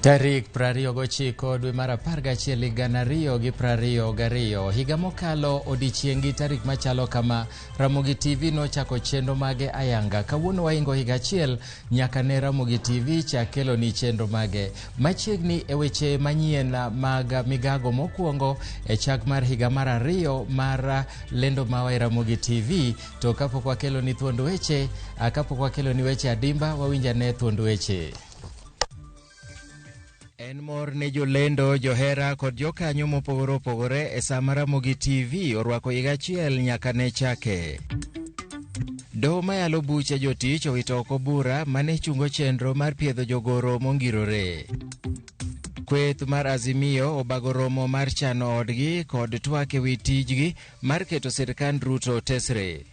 Tarik 29 dwe mar 11 2022 higa mokalo odiechieng' gi tarik machalo kama Ramogi TV nochako chenro mage ayanga. Kawuono waingo higa achiel nyaka ne Ramogi TV chak keloni chenro mage. Machiegni e weche manyien mag migago mokwongo e chak mar higa mar ariyo mar lendo mawa e Ramogi TV. To kapok wakeloni thuond weche, kapok wakeloni weche adimba, wawinj ane thuond weche. En mor ne jolendo, johera kod jokanyo mopogore opogore e sama Ramogi TV orwako higa achiel nyaka ne chake. Doho mayalo buche jotich owito oko bura mane chungo chenro mar piedho jogoro mongirore. Kweth mar Azimio obago romo mar chano odgi kod twak ewi tijgi mar keto sirkand Ruto tesre.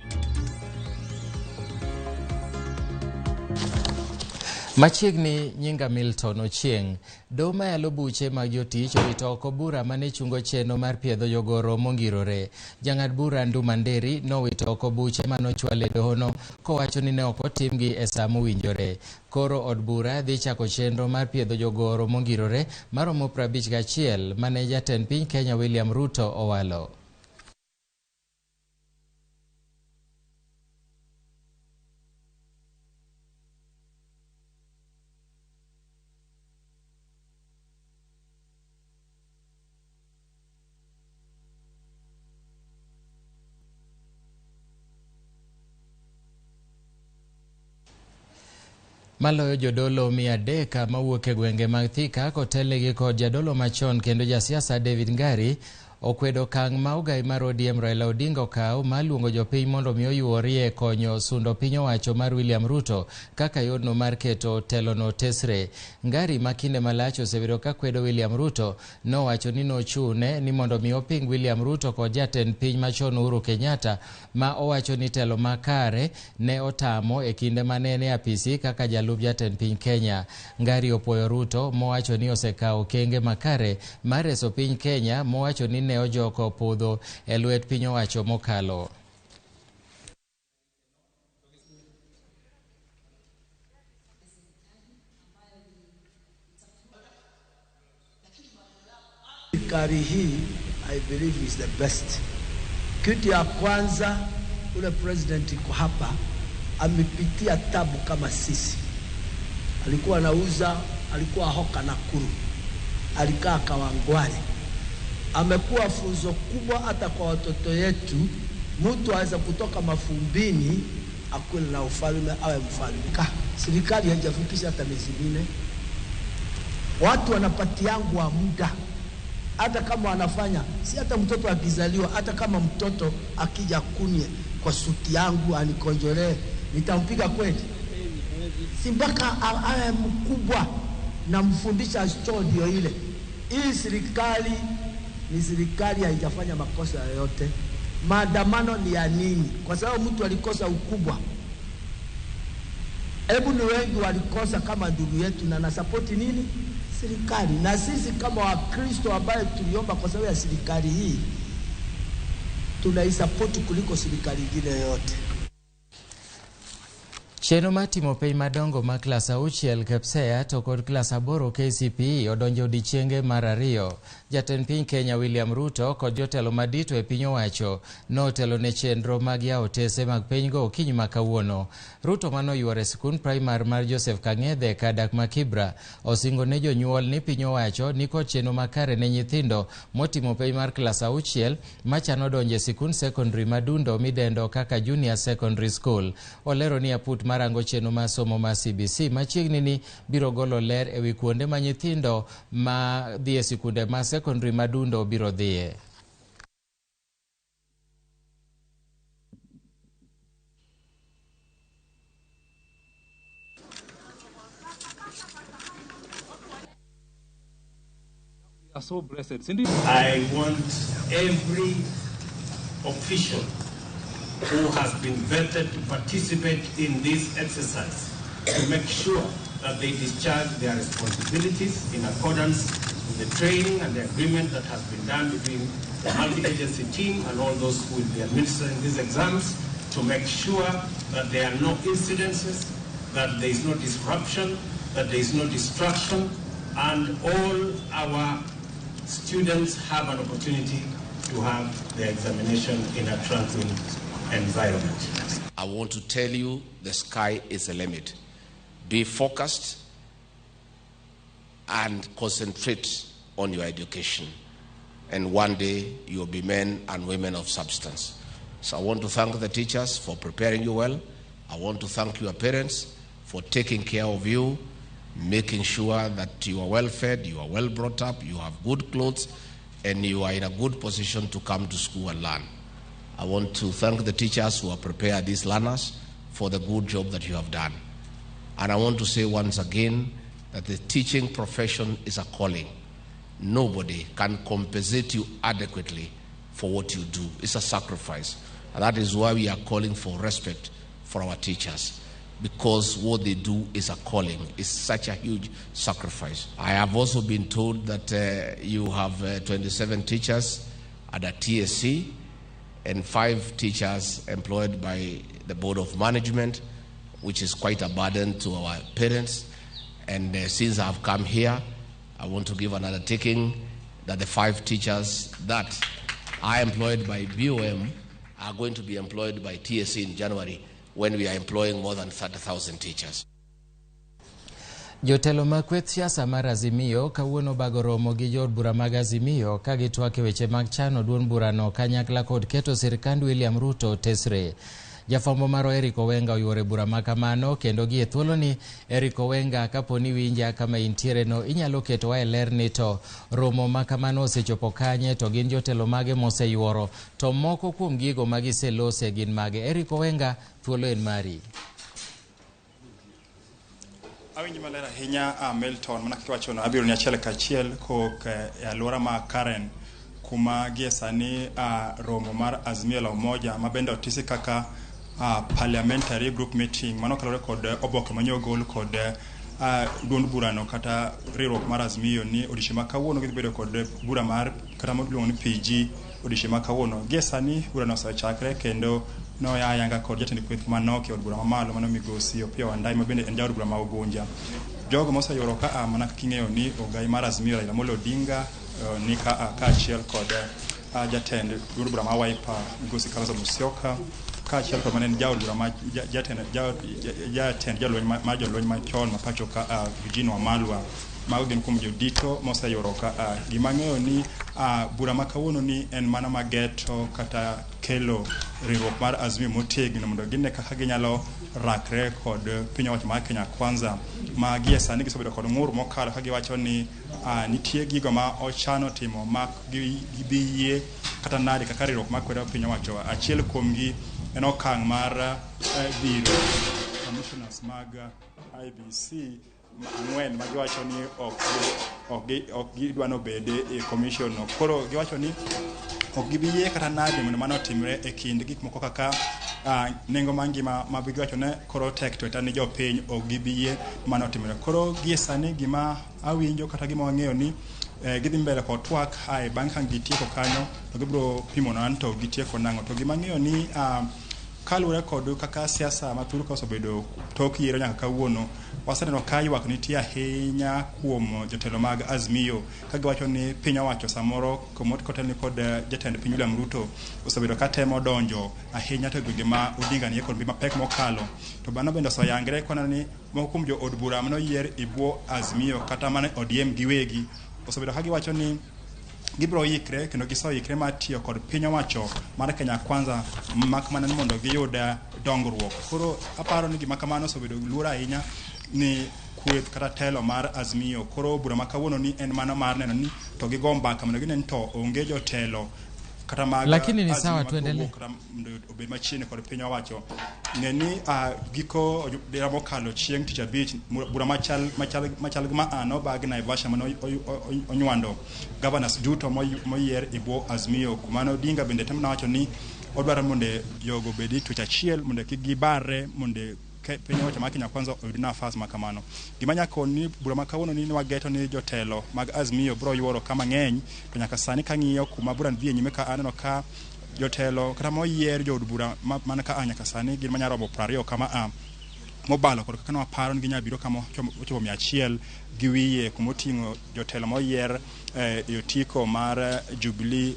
Machiegni nyinga Milton Ochieng. Doho mayalo buche mag jotich owito oko bura mane chungo chenro mar piedho jogoro mongirore. Jang'ad bura Nduma Nderi nowito oko buche manochwal e dohono kowacho ni ne ok otimgi e sa mowinjore. Koro od bura dhi chako chenro mar piedho jogoro mongirore maromo 51 mane jatend piny Kenya William Ruto owalo. Maloyo jodolo 300 mawuok e gwenge mag Thika kotelnegi kod jadolo machon kendo jasiasa David Ngari okwedo okang' ma ogai mar ODM Raila Odinga okawo mar luongo jopiny mondo mi oyuorie konyo sundo piny owacho mar William Ruto kaka yorno mar keto telono tesre. Ngari ma kinde malach osebedo ka kwedo William Ruto nowacho ni nochune ni mondo mi oping William Ruto kod jatend piny machon Uhuru Kenyatta ma owacho ni telo makare ne otamo e kinde mane en e apisi kaka jalup jatend piny Kenya. Ngari opuoyo Ruto mowacho ni osekawo okenge makare mar reso piny Kenya mowacho ni ne ojoko podho e lwet piny owacho mokalo. Serikali hii I believe is the best. Kitu ya kwanza ule president iko hapa amepitia tabu kama sisi. Alikuwa anauza, alikuwa hoka Nakuru, alikaa Kawangware. Amekuwa funzo kubwa hata kwa watoto yetu. Mtu aweza kutoka mafumbini akule na ufalme awe mfalme. Serikali haijafikisha hata miezi minne. Watu wanapatiangwa muda hata kama wanafanya si hata mtoto akizaliwa, hata kama mtoto akija kunye kwa suti yangu anikonjolee, nitampiga kweli? Si mpaka awe mkubwa namfundisha ndio ile. Hii serikali ni serikali haijafanya makosa yoyote. Maandamano ni ya nini? Kwa sababu mtu alikosa ukubwa. Hebu ni wengi walikosa kama ndugu yetu, na nasapoti nini? Serikali. Na sisi kama Wakristo ambaye tuliomba kwa sababu ya serikali hii, tunaisapoti kuliko serikali nyingine yoyote. Chenro mar timo penj madongo ma klas 6 KPSEA to kod klas 8 KCPE odonjo odiechienge mar ariyo. Jatend piny Kenya William Ruto kod jotelo madito e piny owacho notelo ne chenro mag yawo otese mag penjgo okinyi ma kawuono. Ruto manoyuoro e sikund primar mar Joseph Kang'ethe kadak ma Kibra osingo ne jonyuol ni piny owacho ni kod chenro makare ne nyithindo motimo penj mar klas 6 machano donjo e sikund secondary madundo midendo kaka Junior Secondary School. Olero ni aput mar rango chenro mar somo mar CBC machiegni ni biro golo ler ewi kuonde ma nyithindo ma dhi e sikunde ma secondary madundo biro dhiye. Are so blessed. Cindy? I want every official who has been vetted to participate in this exercise to make sure that they discharge their responsibilities in accordance with the training and the agreement that has been done between the multi-agency team and all those who will be administering these exams, to make sure that there are no incidences, that there is no disruption, that there is no distraction, and all our students have an opportunity to have their examination in a tranquil environment. I want to tell you the sky is the limit. Be focused and concentrate on your education. And one day you'll be men and women of substance. So I want to thank the teachers for preparing you well. I want to thank your parents for taking care of you, making sure that you are well fed, you are well brought up, you have good clothes, and you are in a good position to come to school and learn. I want to thank the teachers who have prepared these learners for the good job that you have done. And I want to say once again that the teaching profession is a calling. Nobody can compensate you adequately for what you do. It's a sacrifice. And that is why we are calling for respect for our teachers, because what they do is a calling. It's such a huge sacrifice. I have also been told that you have 27 teachers at a TSC and 5 teachers employed by the Board of Management, which is quite a burden to our parents. And since I've come here, I want to give an undertaking that the 5 teachers that are employed by BOM are going to be employed by TSC in January, when we are employing more than 30,000 teachers. Jotelo mag kweth siasa mar Azimio kawuono bago romo gi jood bura mag Azimio ka gitwak e weche mag chano duond burano kanyakla kod keto sirkand William Ruto tesre. Jafwambo marwa Eric Owenga oyuoro e bura makamano kendo gie thuoloni Eric Owenga kaponi winja kama intiere no inyalo ketowa e ler ni to romo makamano osechopo kanye to gin jotelo mage moseyuoro to moko kuom gigo magiselose gin mage. Eric Owenga, thuolo en mari. Awinji maler ahinya Milton, mana kaka iwachono abiro ni achiel kachiel kowuok e alwora ma Karen kuma gie sani romo mar Azimio la Umoja ma bende otisi kaka parliamentary group meeting mano kaluwore kod oboke mane ogol kod duond burano kata riwruok mar Azimio ni odiochieng' ma kawuono gidhi bedo kod bura mar kata miluongo ni PG odiochieng' ma kawuono. Gie sani burano osechakre kendo noya ayanga kod jatend kweth manok e od bura mamalo mano migosi Opiyo Wandayi ma bende en jaod bura ma Ugunja. Jogo moseyuoro ka mana kaka ing'eyo ni ogai mar Azimio Raila Amolo Odinga ni ka kaachiel kod jatend duond bura ma Wiper migosi Kalonzo Musyoka kaachiel kod mane en jaod bura ma jatend jolweny mar jolweny machon ma pacho ka Eugene Wamalwa. Mago gin kuom jodito moseyuoro ka. Gima ang'eyo ni bura ma kawuono ni en mana mageto kata kelo riwruok mar Azimio motegno mondo gine kaka ginyalo rakre kod piny owacho mar Kenya Kwanza ma gie sani gisebedo kod ng'ur mokalo ka giwacho ni nitie gigo ma ochano timo ma gibi yie kata nade kaka riwruok makwedo piny owacho. Achiel kuomgi en okang' mar dhiro commissioners mag IEBC ang'wen ma giwacho ni ok gidwa nobede e commission no. Koro giwacho ni ok gibi yie kata nade mondo mano otimre e kind gik moko kaka nengo mar ngima ma giwacho ne koro tek to ni jopiny ok gibi yie mano otimre. Koro gie sani gima awinjo kata gima wang'eyo ni gidhi mbele kod twak ae bang' ka gitieko kanyo to gibiro pimo an to gitieko nang'o. To gima ang'eyo ni kaluwore kod kaka siasa ma thurka osebedo tok yiero nyaka kawuono, waseneno ka ywak nitie ahinya kuom jotelo mag Azimio ka giwacho ni piny owacho samoro kotelni kod jatend piny William Ruto osebedo ka temo donjo ahinya to gwenge ma Odinga nie kod mapek mokalo. To mano bende oseyangre koneno ni moko kuom jo od bura manoyier e bwo Azimio kata mana ODM giwegi osebedo ka giwacho ni gibiro ikre kendo giseikre mar tiyo kod piny owacho mar Kenya Kwanza mak mana ni mondo giyud dongruok. Koro aparo ni gima kamano osebedo luor ahinya ni kweth kata telo mar Azimio. Koro bura ma kawuono ni en mana mar neno ni to gigo mbaka mondo gine ni to onge jotelo kata mag Lakini ni sawa, tuendelee mondo obed machiegni kod piny owacho. Ng'e ni giko dira mokalo chieng' tich abich bura machal gi ma nobag Naivasha mane onywando governors duto moyier e bwo Azimio. Kumano Odinga bende temo wacho ni odwaro mondo jogo obed e twech achiel mondo kik gibarre mondo piny owacho mar Kenya Kwanza oyud nafas ma kamano. Gima nyako ni bura ma kawuono ni wageto ni jotelo mag Azimio biro yuoro kama ng'eny to nyaka sani kang'iyo kuma bura dhi nyime ka aneno ka jotelo kata moyier jood bura mana ka nyaka sani gin manya romo 20 kama a. mobalo kod kaka nwaparo ni ginyalo biro kama ochopo 100 gi wiye kumoting'o jotelo moyier e otiko mar Jubilee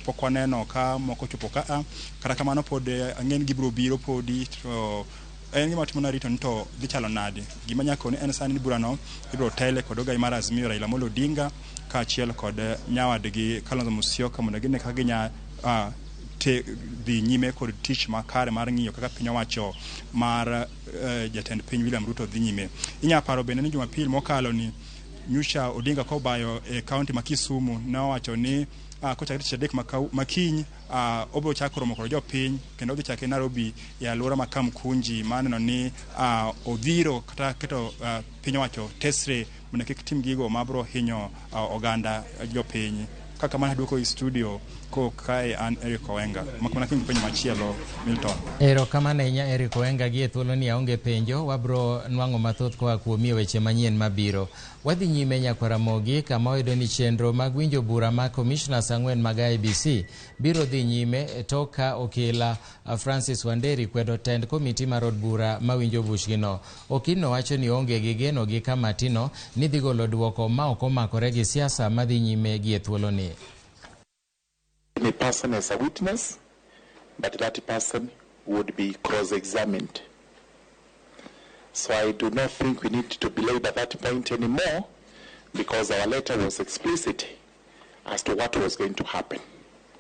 pok waneno ka moko ochopo ka kata kamano pod ang'e ni gibiro biro podi to en gima timo narito ni to dhi chalo nade. Gima nyaka ni en sani ni burano ibiro tele kod ogai mar Azimio Raila Amolo Odinga kaachiel kod nyawadgi Kalonzo Musyoka mondo gine kaka ginya dhi nyime kod tich makare mar ng'iyo kaka piny owacho mar jatend piny William Ruto dhi nyime. Inya paro bende ni Jumapil mokalo ni Nyusha Odinga kobayo e kaunti ma Kisumu nowacho ni kochakre tich adek makiny obiro chako romo kod jopiny kendo odhi chake Nairobi e alwora ma Kamkunji maneno ni odhiro kata keto piny owacho tesre mondo kik tim gigo mabiro hinyo oganda jopiny. Kaka mana duoko e studio ko kae an Eric Owenga makmana kiny penjo machielo Milton. Erokamano ahinya Eric Owenga. Gi e thuolo ni aonge penjo, wabro nwang'o mathoth koa kuomi e weche manyien mabiro. Wadhi nyime nyakwar Ramogi kama wayudo ni chenro mag winjo bura mag commissioners 4 mag IEBC biro dhi nyime tok ka okila Francis Wanderi kwedo tend komiti mar od bura mawinjo buchgino. Okilno wacho ni onge gi geno gi kamatino ni dhi golo duoko ma ok omakore gi siasa madhi nyime gi e thuoloni. Any person as a witness, but that person would be cross-examined. So I do not think we need to belabor that point anymore because our letter was explicit as to what was going to happen.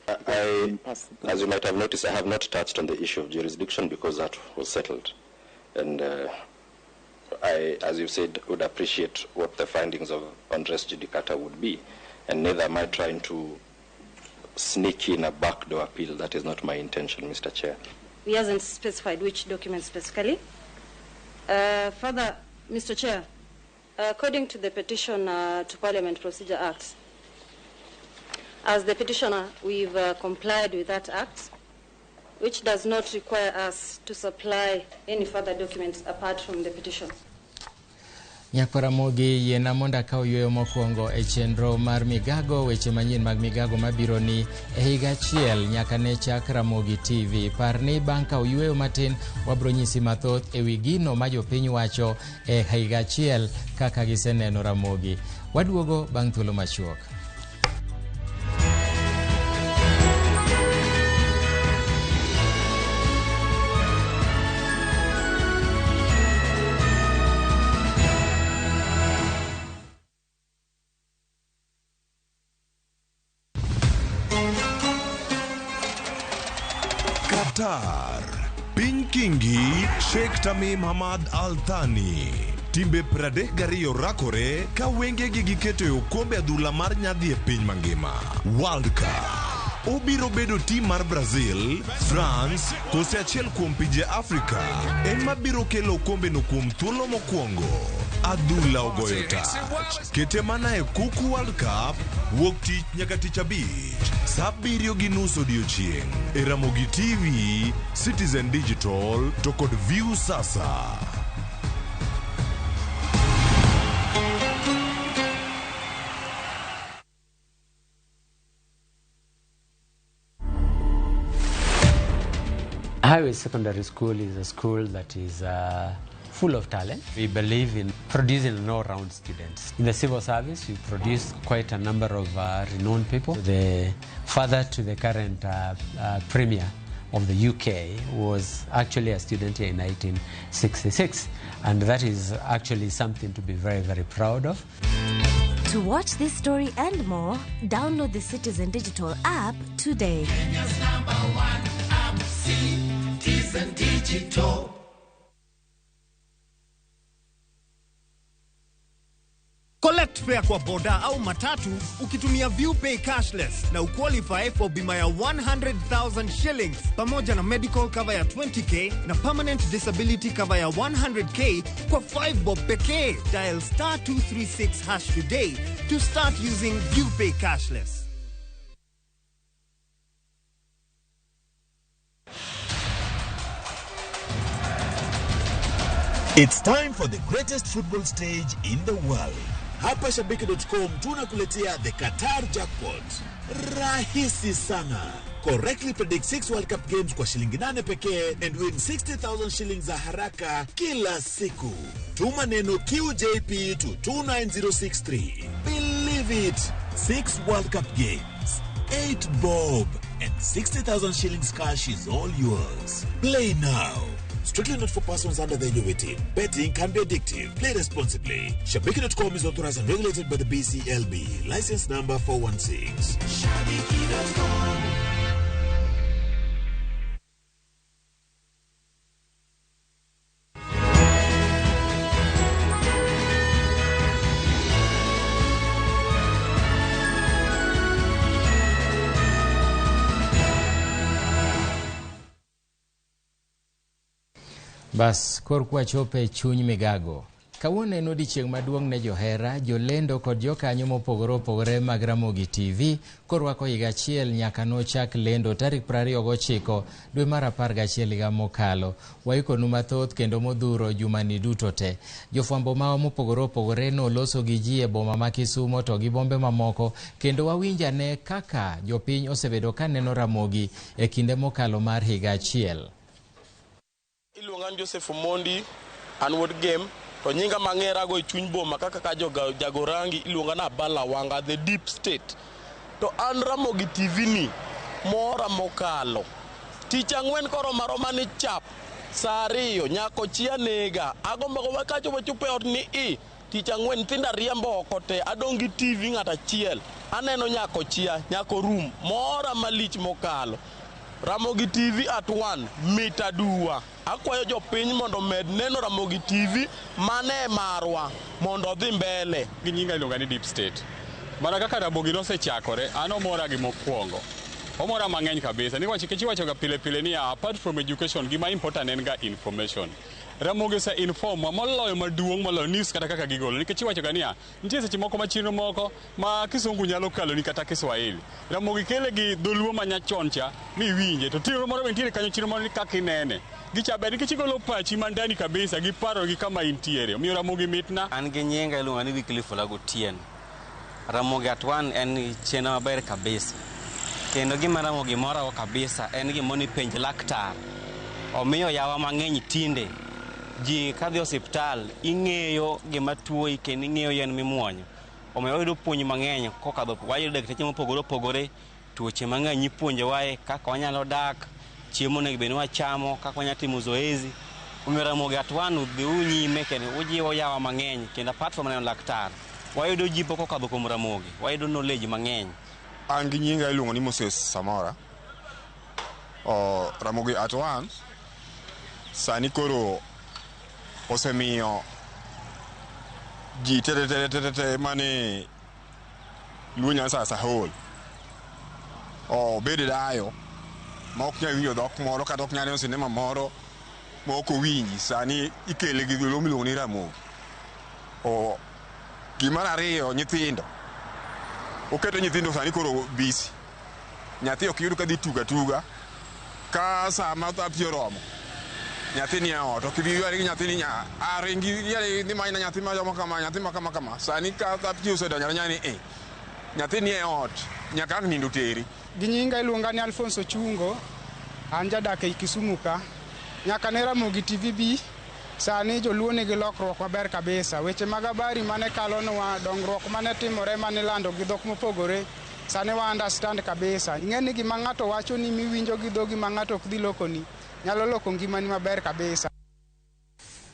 As you might have noticed, I have not touched on the issue of jurisdiction because that was settled. And I, as you said, would appreciate what the findings of res judicata would be. And neither am I trying to sneak in a backdoor appeal. That is not my intention, Mr. Chair. He hasn't specified which document specifically. Further, Mr. Chair, according to the petition to Parliament Procedure Act, as the petitioner, we've complied with that act, which does not require us to supply any further documents apart from the petition. Nyakwar Ramogi, yiena mondo akaw yueyo mokwongo e chenro mar Migago, weche manyien mag Migago mabiro ni e higa achiel nyaka ne chak Ramogi TV. Par ni bang' kawo yueyo matin, wabro nyisi mathoth e wi gino ma jopiny wacho e higa achiel kaka giseneno Ramogi. Waduogo bang' thuolo machuok. Qatar, Piny Kingi, Sheikh Tamim Hamad Al Thani. Timbe 32 rakore ka wengegi giketo e okombe adhula mar nyadhi e piny mangima. World Cup. Obiro bedo tim mar Brazil, France, kose achiel kuom pinje Afrika ema biro kelo okombeno kuom thuolo mokwongo. Adhula ogoyo tach. Kete mana e Kuku World Cup, wuok tich nyaka tich abich, saa 7:30 odiochieng' e Ramogi TV, Citizen Digital to kod View Sasa. Highway Secondary School is a school that is full of talent. We believe in producing an all-round students. In the civil service, we produce quite a number of renowned people. The father to the current premier of the UK was actually a student here in 1966, and that is actually something to be very, very proud of. To watch this story and more, download the Citizen Digital app today. Kenya's #1 app, Citizen Digital. Collect fare kwa boda au matatu ukitumia ViewPay cashless na uqualify for bima ya 100,000 shillings pamoja na medical cover ya 20k na permanent disability cover ya 100k kwa 5 bob pekee. Dial star 236 hash today to start using ViewPay cashless. It's time for the greatest football stage in the world. Hapa Shabiki.com tunakuletea the Qatar Jackpot. Rahisi sana. Correctly predict 6 World Cup games kwa shilingi 8 pekee and win 60,000 shillings za haraka kila siku. Tuma neno QJP to 29063. Believe it. 6 World Cup games, 8 bob and 60,000 shillings cash is all yours. Play now. Strictly not for persons under the age of 18. Betting can be addictive. Play responsibly. Shabiki.com is authorized and regulated by the BCLB. License number 416. Shabiki.com. Bas, korka wachopo e chuny migago. Kawuono en odiechieng' maduong' ne johera, jolendo kod jokanyo mopogore opogore mag Ramogi TV korwako higa achiel nyaka nochak lendo tarik 29 dwe mar 11 higa mokalo. Waikonu mathoth kendo modhuro jumani duto te. Jofwambo mawa mopogore opogore noloso gi ji e boma ma Kisumo to gi bombe mamoko kendo wawinj ane kaka jopiny osebedo ka neno Ramogi e kinde mokalo mar higa achiel. Iluonga ni Joseph Omondi, an wuod Gem, to nyinga mang'erago e chuny boma kaka ka jago rangi iluonga ni Abala Wanga, the deep state. To an Ramogi TV ni mora mokalo. Tich ang'wen koromo aroma ni chap, saa 2 nyako chia nega. Agombo gomba kachopo chopo e ot ni i, tich ang'wen nyithindo ariembo oko te, adong' gi TV ng'ato achiel. Aneno nyako chia, nyako rum, mora malich mokalo. Ramogi TV at 1, mit aduwa. Akwayo jopiny mondo omed neno Ramogi TV mane marwa mondo odhi mbele. Gi nyinga iluonga ni Deep State. Mana kaka Ramogi nosechakore, an omora gi mokwongo. Omora mang'eny kabisa. Niwach nikech iwachoga pile pile niya, apart from education, gima important en ga information. Ramogi ose inform wa moloyo maduong' moloyo news kata kaka gigolo. Nikech iwachoga niya, nitie seche moko ma chenro moko ma kisungu nyalo kaloni kata Kiswahili. Ramogi kele gi dholuo ma nyachon cha miwinje. To chenro moro be nitiere kanyo, chenro moro ni kaka inene. Gicha ber nikech igolo pachi ma ndani kabisa gi paro gi kama intiere. Omiyo Ramogi mitna. An gi nyinga iluonga ni Wycliffe Olago Otieno. Ramogi at 1 en chenro maber kabisa. Kendo gima Ramogi morago kabisa en gima ni penj laktar. Omiyo yawa mang'eny tinde. Ji kadhi osiptal ing'eyo gima tuoyi kendo ing'eyo yien mimuonyo. Omiyo wayudo puonj mang'eny kokadho wayudo dakteche mopogore opogore, tuoche mang'eny ipuonjowae kaka wanyalo dak, chiemo onego bed ni wachamo, kaka wanyalo timo zoezi. Omiyo Ramogi at 1 dhiuru nyime kendo ujiwo yawa mang'eny kendo apart from neno laktar, wayudo jipo kokadho kuom Ramogi, wayudo knowledge mang'eny. An gi nyinga iluongo ni Moses Samora. Ramogi at 1 sani koro osemiyo ji te mane Luo Nyanza as a whole obed dayo ma ok nyal winjo dhok moro kata ok nyal neno sinema moro ma ok owinji. Sani ikele gi dholuo miluongo ni Ramogi. Gimar ariyo, nyithindo. Oketo nyithindo sani koro busy. Nyathi ok yud ka dhi tuga tuga ka sama pi oromo. Nyathi ni e ot, ok ibi ywari gi nyathi ni ringi ni manyna nyathi maromo kama, nyathi ma kama kama. Sani ka pi osedonjo adonya ni e. Nyathi ni e ot, nyaka ang' nindo teri. Gi nyinga iluonga ni Alfonso Chungo, an jadak ei Kisumu ka. Nyaka ne Ramogi TV bi, sani joluo nigi lokruok maber kabisa. Weche mag habari mane kalonwa, dongruok mane timore mane ilando gi dhok mopogore, sani wa understand kabisa. Ing'e ni gima ng'ato wacho ni miwinjo gi dhogi ma ng'ato ok dhi lokoni, nyalo loko ngimani maber kabisa.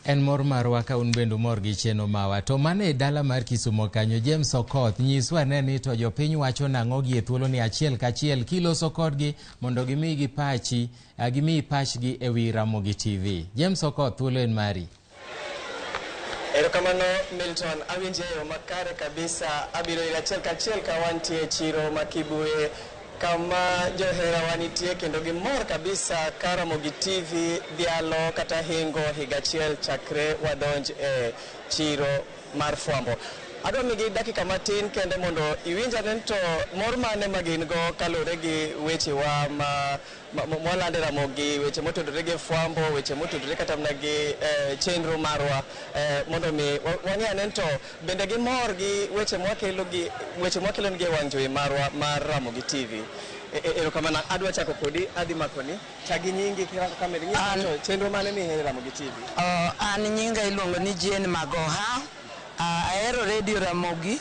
En mor marwa ka un bende umor gi chenro mawa. To mano e dala mar Kisumo kanyo, James Okoth, nyiswa ane ni to jopiny wacho nang'o gi e thuolo ni achiel kachiel kiloso kodgi mondo gimiyi pachi, gimiyi pachgi e wi Ramogi TV. James Okoth, thuolo en mari. Erokamano Milton, awinjo e yo makare kabisa. Abiro ir achiel kachiel ka wantie e chiro ma Kibuye kama joherawa nitie kendo gimor kabisa ka Ramogi TV dhialo kata hingo higa achiel chakre wadonj e chiro mar fwambo. Adwa migi dakika matin kende mondo iwinj ane to mor mane ma gin go kaluwore gi wechewa ma mwalande Ramogi, weche motudore gi fwambo, weche motudore kata mana gi chenro marwa, mondo mi wang'e ane to bende gimor gi weche mwakelo gi weche mwakelonegi e wang' jowi marwa mar Ramogi TV. Erokamano, adwa chako kodi, adhi makoni. Chagi nyingi kirango kamera, nyisa to chenro mane mihero e Ramogi TV? Oh, an nyinga iluongo ni Jane Magoha. Ahero Radio Ramogi,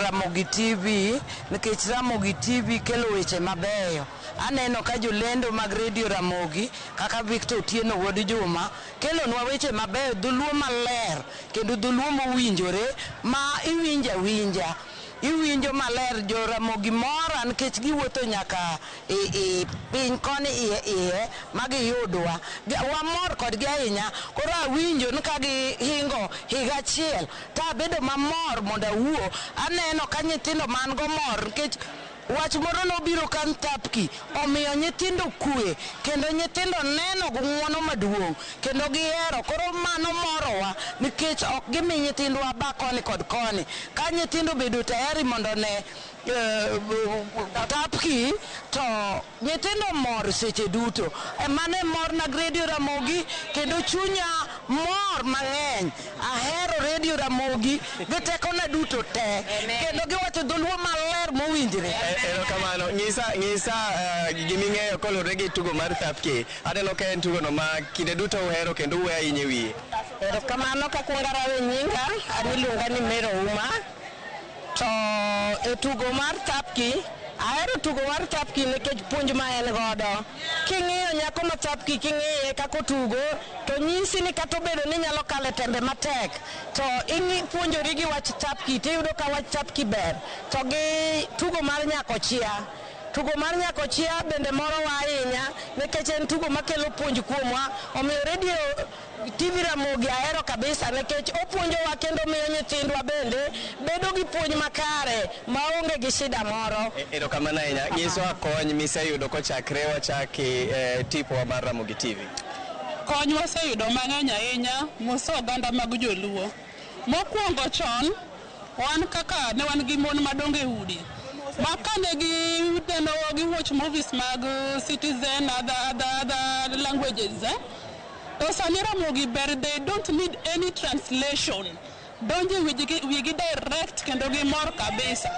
Ramogi TV nikech Ramogi TV kelo weche mabeyo. Aneno ka jolendo mag Radio Ramogi kaka Victor Otieno wuod Juma kelonwa weche mabeyo, dholuo maler kendo dholuo mowinjore ma iwinjo awinja. Iwinjo maler jo Ramogi mora nikech giwuotho nyaka e, e piny koni iye iye ma giyudwa. Wamor kodgi ahinya. Koro awinjo ni ka gihingo higa achiel to abedo mamor mondo awuo. Aneno ka nyithindo man go mor nikech wach moro nobiro ka Ntapki omiyo nyithindo kwe kendo nyithindo neno gi ng'uono maduong' kendo gihero. Koro mano morowa nikech ok gimi nyithindwa ba koni kod koni. Ka nyithindo obedo tayari mondo one Tapki to nyithindo mor seche duto. Mano e morna gi Radio Ramogi kendo chunya mor mang'eny. Ahero Radio Ramogi gi tekona duto te kendo giwacho dholuo maler mowinjre. Erokamano. Nyisa, nyisa giming'eyo koluwore gi tugo mar Thapki. Aneno ka en tugono ma kinde duto uhero kendo uwe ahinya e wiye. Erokamano kakwongo arawe nyinga, an iluonga ni Mary Ouma. To e tugo mar Thapki, ahero tugo mar Thapki nikech puonj ma en godo. King'iyo nyako ma Thapki, king'iye kaka otugo, to nyisi ni kata obedo ni inyalo kalo e tembe matek, to ing'i puonjori gi wach Thapki, tiyudo ka wach Thapki ber. To gi tugo mar Nyakochia, tugo mar Nyakochia bende morowa ahinya nikech en tugo makelo puonj kuomwa. Omiyo radio TV Ramogi ahero kabisa nikech opuonjowa kendo miyo nyithindwa bende bedo gi puonj makare maonge gi shida moro. Erokamano ahinya. Nyiswa kony miseyudo kochakre wachaki tipowa mar Ramogi TV. Kony waseyudo mang'eny ahinya muso oganda mag joluo. Mokwongo chon, wan kaka ne wan gi mon madongo e udi. Ma kane gineno gi watch movies mag Citizen, other languages, eh? To sani Ramogi ber, they don't need any translation. Donjo e wigi direct kendo gimor kabisa.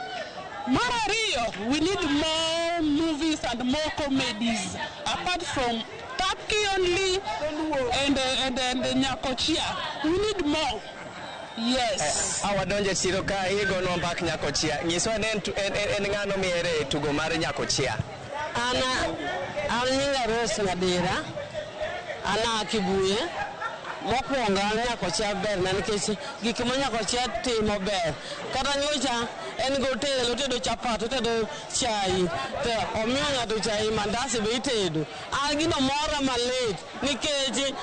Mar ariyo, we need more movies and more comedies apart from Tapki only and Nyakochia. We need more. Yes. Awadonjo e chiro ka igonwa mbak Nyakochia. Nyiswa ni en, en, en, en ng'ano mihere e tugo mar Nyakochia. An nyinga Rose Nyadira, an aa Kibuye. Mokwongo an Nyakochia berna nikech gik ma Nyakochia timo ber. Kata nyocha en gotel, otedo chapat, otedo chai, to omiyo ng'ato chai, mandasi be itedo. An gino mora malit nikech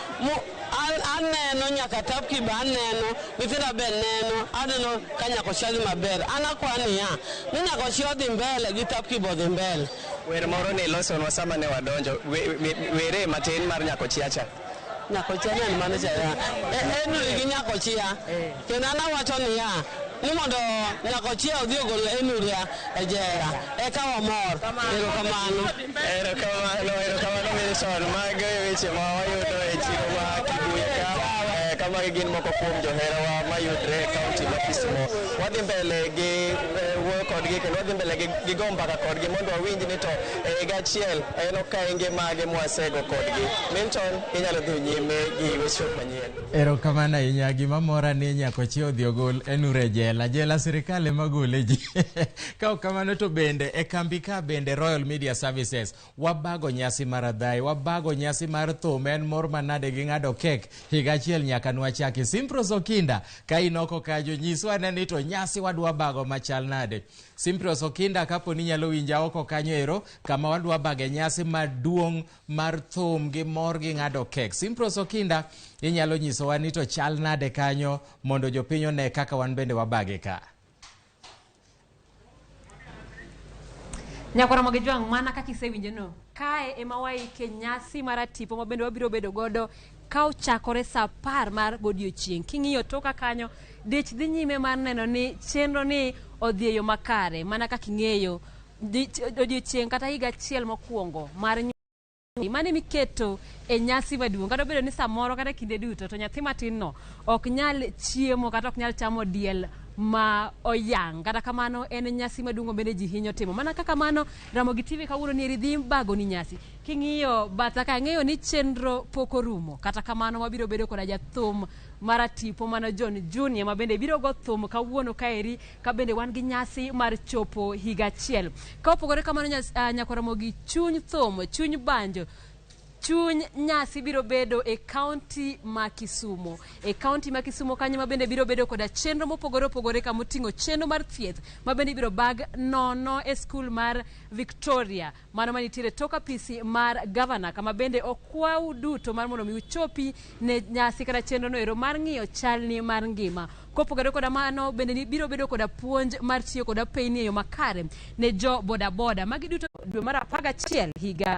an aneno nyaka Tapki be aneno, nyithinda be neno, aneno ka Nyakochia dhi maber. An akwa niya, ni Nyakochia odhi mbele gi Tapki be odhi mbele. Wer moro ni ilosonwa sama ne wadonjo. Were matin mar Nyakochia cha. Nyakochia ni en mano cha ya. Henry gi Nyakochia. Kendo an awacho niya, ni mondo Nyakochia odhi ogol Henry e jela, eka wamor. Erokamano. Erokamano, erokamano Milton. Mago e weche ma wayudo e chiro ma Kibuye ka. Ka magi gin moko kuom joherawa mayudre e kaunti ma Kisumu. Wadhi mbele gi wuoyo kodgi kendo wadhi mbele gi go mbaka kodgi mondo wawinj ni to e higa achiel en okenge mage mwasego kodgi. Milton, inyalo dhi nyime gi weche manyien. Erokamano ahinya. Gima mora ni Nyakochia odhi ogol Enure e jela. Jela sirikal ema gole ji. Ka ok kamano to bende e kambi ka bende Royal Media Services wabago nyasi mar adhai, wabago nyasi mar thum, en mor manade gi ng'ado kek higa achiel nyaka nwachaki. Simpros Okinda, ka in oko kajo, nyiswa ane ni to nyasi wadwa bago machal nade. Simpros Okinda, kapo ni inyalo winja oko kanyo ero, kama wadwa bage nyasi maduong' mar thum gi mor gi ng'ado kek. Simpros Okinda, inyalo nyisowa ni to chal nade kanyo mondo jopiny one kaka wan bende wabage ka. Nyakwar Ramogi Jwang', mana kaka isewinjo no, kae ema waike nyasi mar tipo ma bende wabiro bedo godo ka ochakore saa 10 mar godiochieng'. King'iyo toka kanyo, dich dhi nyime mar neno ni chenro ni odhi e yo makare, mana kaka ing'eyo odiochieng' kata higa achiel mokwongo mar mane miketo e nyasi maduong' kata obedo ni samoro kata kinde duto to nyathi matin no ok nyal chiemo kata ok nyal chamo diel ma oyang. Kata kamano en nyasi maduong' bende ji hinyo timo. Mana kaka mano Ramogi TV kawuono ni eri dhi bago ni nyasi. King'iyo batha ka ang'eyo ni chenro pok orumo. Kata kamano wabiro bedo koda jathum maratipo mano John Junior ma bende biro go thum kawuono kaeri ka bende wan gi nyasi mar chopo higa achiel. Ka opogore kamano nyakwar Ramogi chuny thum, chuny banjo chuny nyasi biro bedo e kaunti ma Kisumu. E kaunti ma Kisumu kanyo ma bende biro bedo koda chenro mopogore opogore kamoting'o chenro mar thieth ma bende ibiro bag nono e skul mar Victoria mano manitiere tok apisi mar gavana kama bende okwau duto mar mondo mi uchopi ne nyasi kata chenro no ero mar ng'iyo chalni mar ngima. Kopogore koda mano bende biro bedo koda puonj mar tiyo kod apeyni e yo makare ne jo bodaboda. Magi duto dwe mar 11 higa